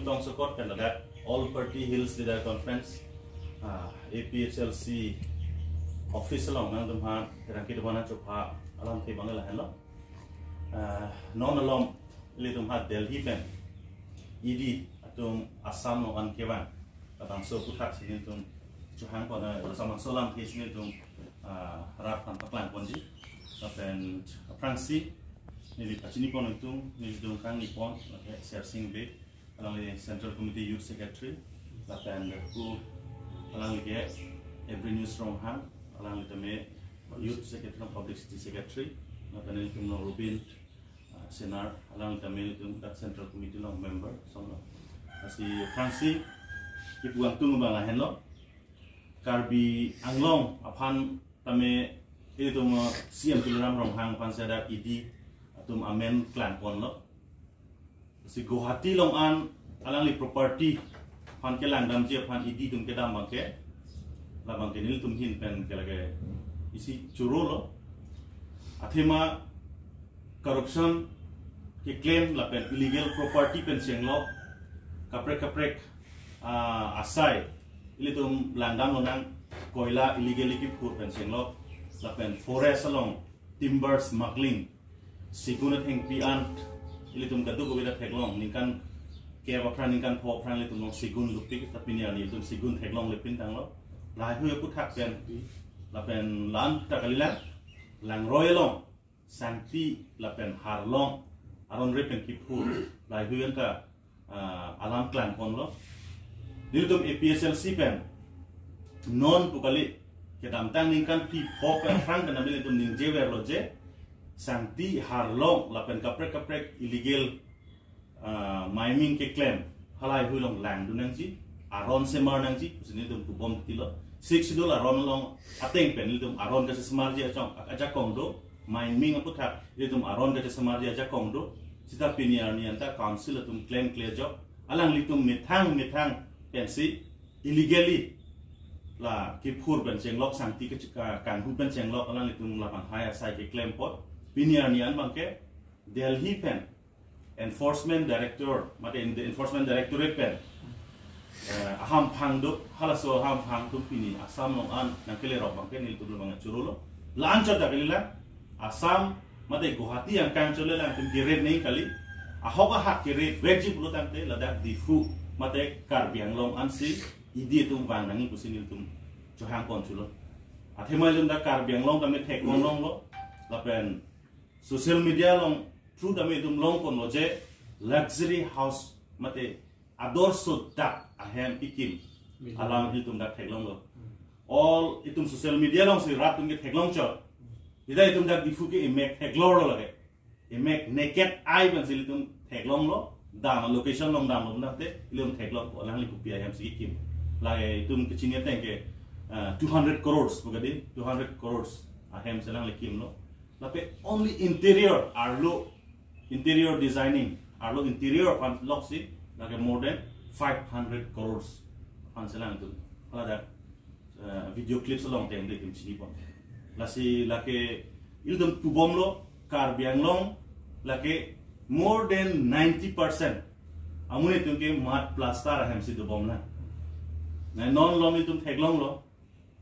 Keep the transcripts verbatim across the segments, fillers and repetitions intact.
Tongsekot pen ladak All Party Hills Leader Conference, ah, A P H L C office along nangtum ha terang kedo bana chopha alamthe abang lahenlo. Ah, non alom ilitum ha Delhi pen E D atum Assam along an kevang labangso aputhaksi nelitum chohang pon, eh, labangso alamthesi nelitum, ah, rat aphan paklang ponji. Lapen aphrangsi neli pachini pon nangtum, nelitum kangni pon, lapen Sersing Bey, alangli Central Committee Youth Secretary, lapen ku alangli ke Every News Ronghang, alangli tame Youth Secretary, Publicity Secretary, lapen nelitum lo Rubin, ah, Senar, alangli tame nelitum dak Central Committee along member, songlo. Lasi aphrangsi kipu angtung abang lahenlo. Karbi Anglong aphan tame ilitum, eh, C M Tuliram Ronghang aphan si dak E D atum amen klang ponlo. Si Guwahati along an alangli property aphan kelang damji aphan E D atum kedam abangke, labangke nelitum ahin pen ke lake isi chorolo. Athema corruption keklem lapen illegal property pen chenglok kaprek kaprek, ah, asai ilitum langdam lonang, koila illegally kiphur pen chenglok, lapen forest along timber smuggling, segun athengpi an ilitum kadokave ta theklong, ningkan kep aphrang ningkan pho aphrang ilitum along segun dopik, ta pini arni ilitum segun theklongle pin tanglo. Laheihui aputhak pen, lapen la-an ta kalilang, Langroi along Sangti lapen Harlong aron re pen kiphur laheihui anta, ah, alam klang ponlo. Nelitum A P H L C pen non pu kali, kedamtang ningkan phli pho pen aphrang pen nelitum ningjeverlo je Sangti, Harlong lapen kaprek kaprek illegal, ah, mining keklem halaheihui along langdun nangji, aron semar nangji pusi nelitum pubom tilo. Sixth Schedule aron along ateng pen nelitum aron kasemarji achong, ajakong do, mining aputhak nelitum aron kasemarji ajakong do. Seta pini arni anta council atum klemkle ajok, alanglitum methang methang pensi illegally la kiphur pen chenglok, Sangti ke chika kanghu pen chenglok, alanglitum lapanghai asai keklem apot. Pini arni an abangke Delhi pen Enforcement Director, mate in the Enforcement Directorate pen, eh, ahamphang do, halaso ahamphang atum pini Assam along an nangkelerok abangke nelitum abang chorolo. La-an chot ta kalilang, Assam mate Guwahati angkang chot le alangtum ke-raid nangji kali. Ahok ahak ke-raid vekji pulo tangte ladak Diphu mate Karbi Anglong ansi E D atum vang nangji pusi nelitum chohang pon chulo. Athema ilitum dak Karbi Anglong tame thek ponlonglo, lapen social media along through tame itum long ponlo je luxury house mate ador sodak ahem kekim alam itum dak theklonglo. All itum social media alongsi rat atum ke theklong chot. Ida itum dak Diphu ke emek theklorlo lake. Emek naked eye pensi ilitum theklonglo. Dam location along damlo nate ilitum theklong ko alangli kopi ahemsi kekim. Lake itum kechini ateng ke, ah, two hundred crores pu kali, two hundred crores ahemsi alangli kimlo. Lapen only interior arlo, interior designing arlo, interior aphan loksi lake more than five hundred crores aphansi alangtum haladak, eh, video clips along teng de itum chini pon. Lasi lake ilitum pubomlo, Karbi Anglong lake more than ninety percent amonit atum ke mud plaster ahemsi dobomlo. Na non alom itum theklonglo,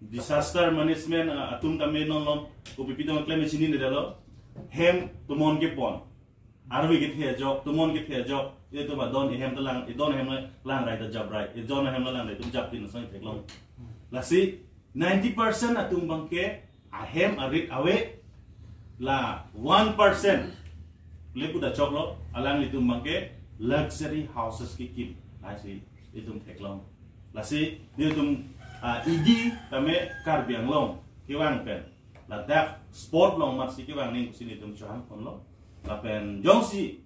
disaster management, ah, atum tame non alom kopipi tong klem chininedetlo. Hem tomon kepon, arve kethe ajok, tomon kethe ajok, itum adon ehem ta lang, idon ahem lang rai ta jap rai, idon ahem lang rai itum jap tin asai theklong. Lasi ninety percent atum abangke ahem arit ave, la one percent le pu ta choklo, alanglitum abangke luxury houses kekim, lasi itum theklong. Lasi nelitum, ah, E D tame Karbi Anglong kevang pen ladak spot along matsi kevang nangji pusi nelitum chohang ponlo. Lapen jongsi,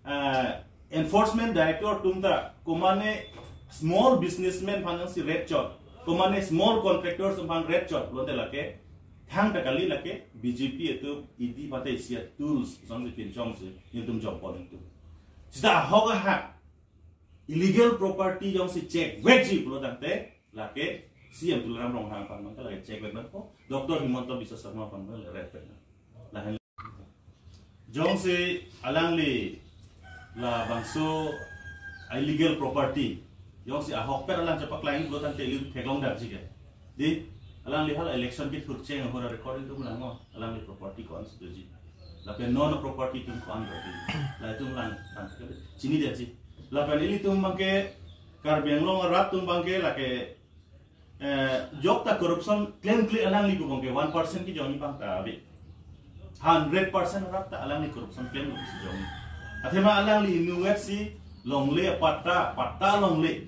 ah, enforcement director atum ta komane small businessman aphan jongsi raid chot, komane small contractors aphan raid chot pulote lake thangta kali, lake B J P atum E D mate isi a-tools asonsi pinchongsi nelitum jom pon itum. Seta ahok ahak illegal property jongsi check vekji pulo tangte lake C M Tuliram Ronghang aphan abangke lake check vek nangpo, Doctor Himanta Biswa Sarma aphan abangke lake raid vek nang. Lahen jongsi alangli labangso illegal property jongsi ahokpet alang chepaklang pulo tangte ili theklong damji ke. Di, alangli hala election kethur cheng ahora record ilitum langnon, alangli property ko-an si doji, lapen non property atum ko-an doji, la itum lang, lang chini damji. Lapen ilitum abangke, Karbi Anglong arat atum abangke lake, eh, jokta corruption klemkle alangli pu abangke one percent kejongji abang ta ave. Hundred percent arat ta alangli corruption klemlo pusi jongji. Athema alangli inutvet si longle, patta, patta longle,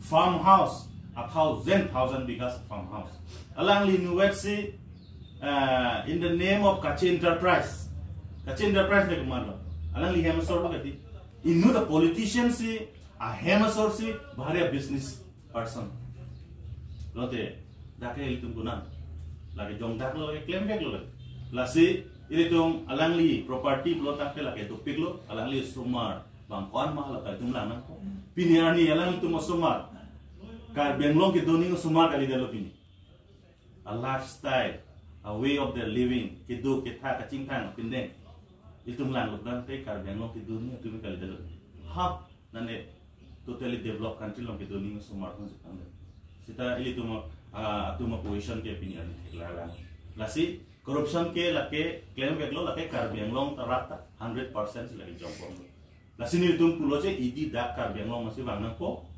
farmhouse, a thousand, thousand bighas farmhouse. Alangli inutvet si, uh, in the name of Kachi Enterprise. Kachi Enterprise le komatlo? Alangli hem asor lo kati. Inut a politician si, ahem asor si, bahari a business person. Lote, dak ke ilitum konat. Lake jongdaklo, lake klemveklo lake. Lasi, ilitum alangli property pulo tangte lake dopiklo, alangli osomar abang ko-an ma lake itum lang nangkok. Pini arni alanglitum osomar, Karbi Anglong kedo aning osomar kalidetlo pini. A lifestyle, a way of their living, kedo ketha kachingthang pindeng. Itum langlo tangte Karbi Anglong kedo aning atum kalidetlo. Hap, nane totally developed country along kedo aning osomar atum si tangdet. Seta ilitum, ah, atum a position ke pini arni theklang lang. Lasi corruption ke lake klemveklo, lake Karbi Anglong arat ta hundred percent si lake jongbomlo. Lasi nelitum pulo je, idi dak Karbi Anglong amatsi vang nangpo.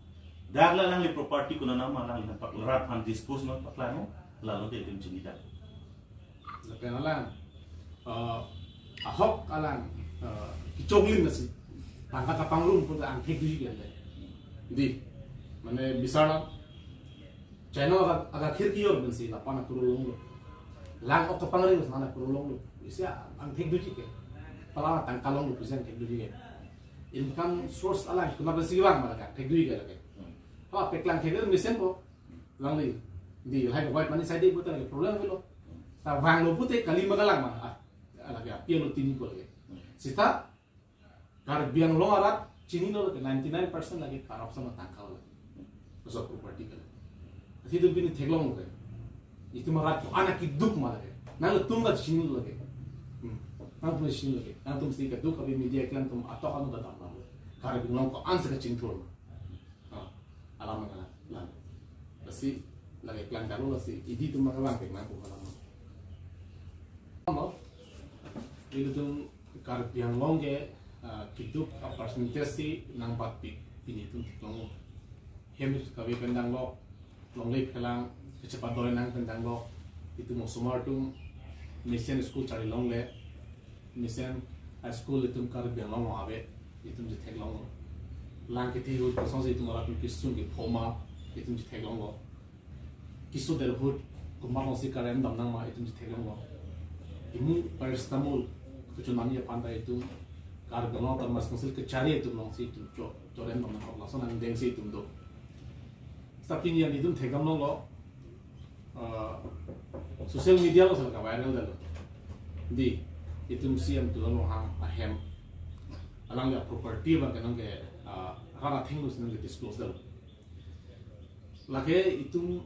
Dak la alangli property konat ma alangli aphan pak, rat aphan dispose nangpaklangnon, lalo te itum chini dak. Lapen alang, eh, ahok alang, eh, kechoklim nasi, tangka kapangrum pulote angthek doji ke le. Di, mane bisar lang, China aga, aga khirki or pensi lapu-an akuru longlo. Lang ok kapangring, lapu-an akuru longlo. Isi angthek doji ke. Pala tangka longlo pusi angthek doji ke. Income source alang konat pensi vang ma lake angthek doji ke lake. Pala paklang thek mesen po. Alangli, di, lahai white money side pulote lake problem avelo. Ta vanglo pulote kali ma kalang ma. Ah, lake api alo tini po lake. Seta Karbi Anglong arat chinilo lake ninety-nine percent lake corruption atangka lo lake. Koso property ke lake. Athe itum pini theklonglo ke. Itum arat ko-an akeduk ma lake. Nangtum ta chinilo lake. Hmm. Nangtum chinilo lake. Nangtum si keduk abi media keklem atum atok anu kedam lo. Karbi Anglong ko-an si kachingthur. Ah, alam mana? Lang. Lasi, lake klang kalu lasi, idi atum abang kevang pek nangpo alam. Ano, ilitum Karbi Anglong ke, ah, keduk a percentage si nangbatpik pini itum theklong. Hem kave pen danglo, longle phelang, kachepatdoi nang pen danglo, itum osomar atum, mesen school charli longle, mesen a school itum Karbi Anglong ave, itum chetheklonglo. Lang kethe ahut kosonsi itum arat atum kesung kepho ma, itum chetheklonglo. Keso der ahut komat alongsi karem dam nang ma, itum chetheklonglo. Imu paracetamol kechonamji aphan ta itum Karbi Anglong Autonomous Council kachari atum alongsi itum cho, chorem dam nangkok, lason angdengsi itum do. Seta pini an itum thekdam longlo, ah, social media along sel ka-viral detlo. Di, itum C M Tuliram Ronghang ahem, alangli a property abang ke nang ke, ah, rat athengno si nang ke disclose detlo. Lake itum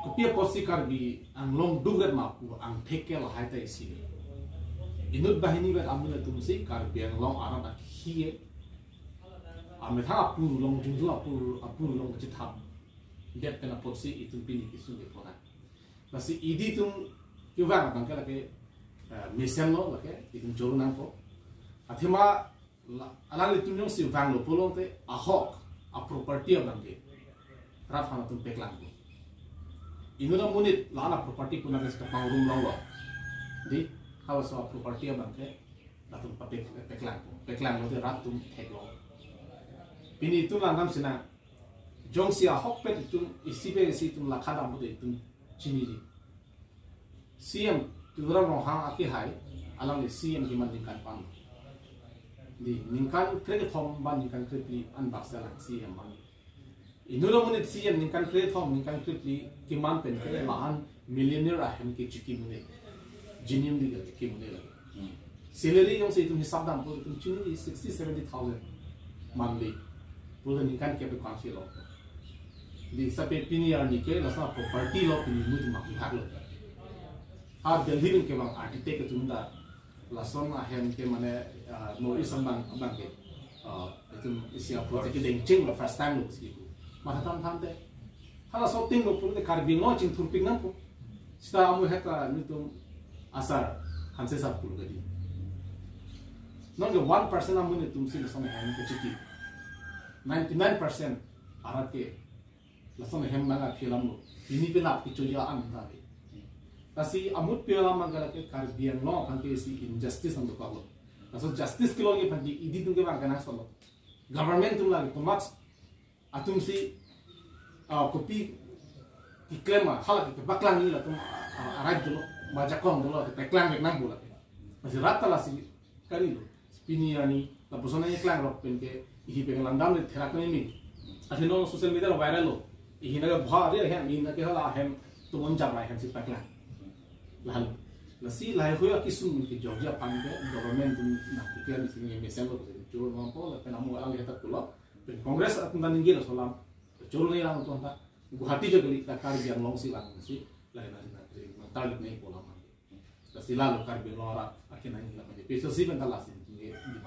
kopi apotsi Karbi Anglong dukret ma pu angthek ke lahai ta isi. Inut banghini vet amun atum si Karbi Anglong arat akhi amethang apor along, jongjong apor, apor along kachethap det pen apotsi itum pini kesung kepho nang. Lasi idi atum kevang abang ke lake, eh, mesenlo lake, itum choro nangpo. Athema la, alanglitum jongsi vanglo pulote ahok a property abang ke rat aphan atum paklangpo. Inut amonit la-an a property konat si kapangrum longlo. Di, halaso a property abang ke latum papek, paklangpo. Paklanglote rat atum theklo. Pini itum langdam sinang, jongsi ahokpet itum, isi pen isi itum lakha dam pulote itum chiniji. C M Tuliram Ronghang akehai, alangli C M keman ningkan pan. Di, ningkan krekethom ban ningkan krephli anbak si alang C M man. Inut amonit C M ningkan krekethom, ningkan krephli keman pen ke la-an millionaire ahem ke chikimune. Genuinely ke chikimune lake. Hmm. Salary jongsi itum hisap dam pu itum chini sixty, seventy thousand monthly. Pulo ningkan kep kangsi lo. Di, sape pini arni ke lason a property lo pini mut mak hak lo. Ha Delhi pen kevang architect atum ta lason ahem ke mane, ah, North East abang, abang ke. Uh, itum isi a-project ke dengcheng lo, first time lo si. Matha thamthamte, hala shooting lo pute Karbi Anglong chingthurpik nangpo. Seta amu heta nelitum asar Hanse sir pulo kadi. Non ke one percent amu nelitum si lason ahem kechiki. Ninety-nine percent arat ke lason ahem nang aphi alam lo. Pini penap kechoji an ta ke. Lasi amut pi alam abang ke lake Karbi Anglong aphan ke isi injustice nangdokok lo. Laso justice kelong ke aphan ke ED atum ke bang kenangsot lo. Government atum lake komat atum si, ah, kopi keklem ma, hala ke paklang ni latum, ah, arai dolo, ma jakong dolo, kepaklang vek nangpo lake. Lasi rat ta lasi kali lo. Pini arni lapuson nangkeklang rok pen ke, ihi pen langdamde therak ni mi. Athe non social media lo viral lo. Ihi nang ke bha de hem, ihi nang ke hala hem, tumon jam rai hem si paklang. Lalu, lasi lahai hui akesung ke Georgia aphan ke, government atum nangkeklem isi ni mesen lo, choro nangpo, lapen amu alang heta pulo. Pen Congress atum ta ningje laso alam. Choro ni lang atum ta Guwahati jo kali, ta Karbi Anglong si lang si, lahai na si na kri, na target ni pu alam. Lasi lalo Karbi Anglong arat akenangji la pajak. PSLC pen ta lasi ni di